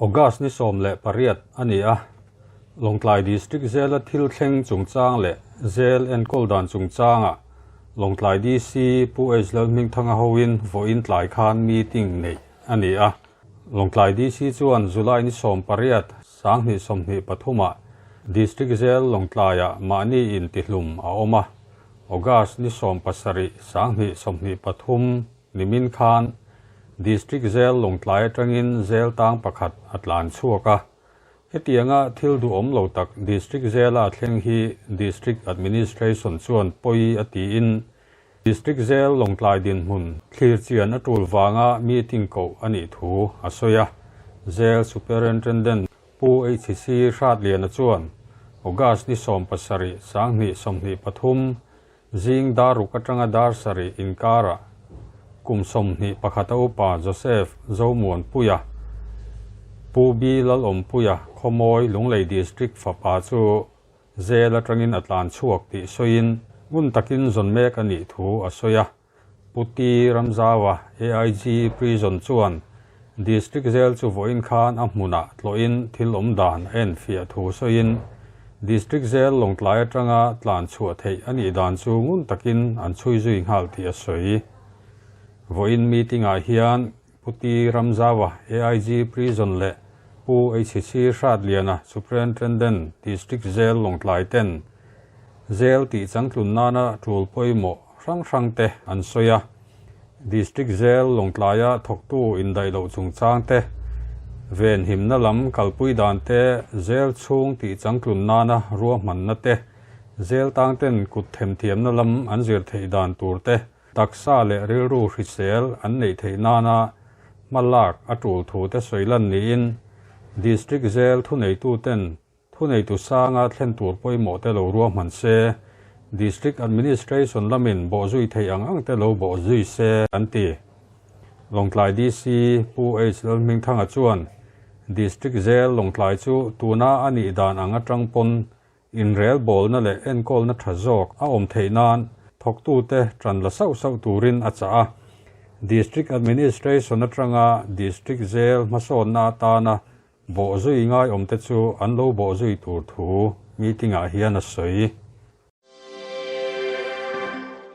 August ni 18 a ni a, Lawngtlai District zela thil thleng chungchang leh zel enkawl dan chungchangah Lawngtlai DC Pu H Lalhmingthanga hoin vawiin tlai khan meeting neih a ni a. Lawngtlai DC chuan July ni 18, 2023 ah District zel Lawngtlaiah mahni intihlum a awm a, August ni 17, 2023 nimin khan District Jail Lawngtlai atangin jail tang pakhat a tlan chhuak a. Hetianga thil duhawm lo tak District Jail-a thleng hi District Administration chuan pawi a tiin District Jail Lawngtlai dinhmun thlir chian a tul vanga meeting koh a nih thu a sawi a. Jail Superintendent Pu HC Hratliana chuan August ni 17, 2023 Zing dar ruk atanga dar sarih inkarah kum 21 a upa Joseph Zomuanpuia, Pu B Lalawmpuia Khawmawi Lunglei District fapa chu zel atangin a tlan chhuak tih sawiin ngun takin zawn mek a nih thu a sawi a. Pu T Ramzaua AIG Prison chuan District zel chu vawiin khan a hmunah tlawhin thil awm dan a enfiah thu sawiin District zel Lawngtlai atanga tlan chhuah theih a nih dan chu ngun takin an chhui zui nghal tih a sawi. Vawiin meeting-ah hian Pu T Ramzaua AIG Prison leh Pu HC Hratliana Superintendent District Jail Lawngtlai ten Jail tih changtlun nana tul pawimawh hrang hrang te an sawi a. District Jail Lawngtlaia thawktu indaih loh chungchang te, venhimna lam kalpui dan te, jail chhung tih changtlun nana ruahmanna te, jail tang ten kut themthiamna lam an zir theih dan tur te, taksa leh rilru hrisel an neih theih nana hma lak a tul thu te sawi lan niin District Jail thuneituten Thuneitu sanga thlen tur pawimawh te lo ruahman se, District Administration lamin bawhzui theih ang ang te lo bawhzui se an ti. Lawngtlai DC Pu H Lalhmingthanga chuan District Jail Lawngtlai chu tuna a nih dan ang atang pawn inrel bawlna leh enkawlna tha zawk a awm theih nan thawktute tan la sauh sauh turin a chah a. District Administration atanga District Jail hmasawnna atana Bawhzui ngaiawmte chu an lo bawhzui tur thu meeting-ah hian a sawi.